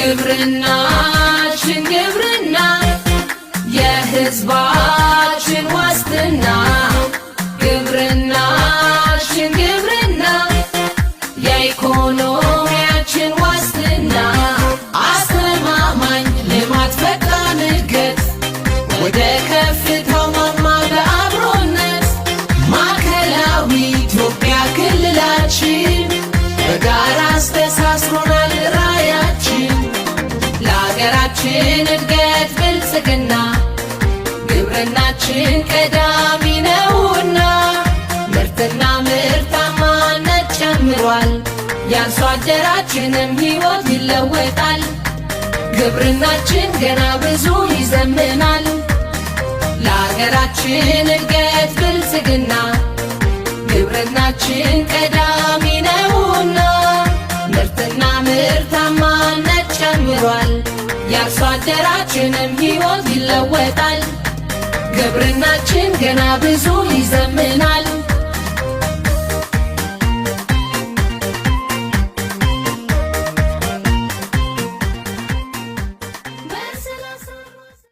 ግብርናችን ግብርና የሕዝባችን ዋስትና፣ ግብርናችን ግብርና የኢኮኖሚያችን ዋስትና፣ አስተማማኝ ልማት፣ ፈጣን እድገት፣ ወደ ከፍታው ማማ በአብሮነት። ማዕከላዊ ኢትዮጵያ ክልላችን በጋራ አስተሳስሮናል ራዕያችን። ለሀገራችን እድገት ብልጽግና ግብርናችን ቀዳሚ ነውና፣ ምርትና ምርታማነት ጨምሯል፣ የአርሶ አደራችንም ሕይወት ይለወጣል። ግብርናችን ገና ብዙ ይዘምናል። ለሀገራችን እድገት ብልጽግና ግብርናችን ቀዳሚ ነውና፣ ምርትና ምርታማነት ጨምሯል፣ የአርሶ አደራችንም ሕይወት ይለወጣል። ግብርናችን ገና ብዙ ይዘምናል።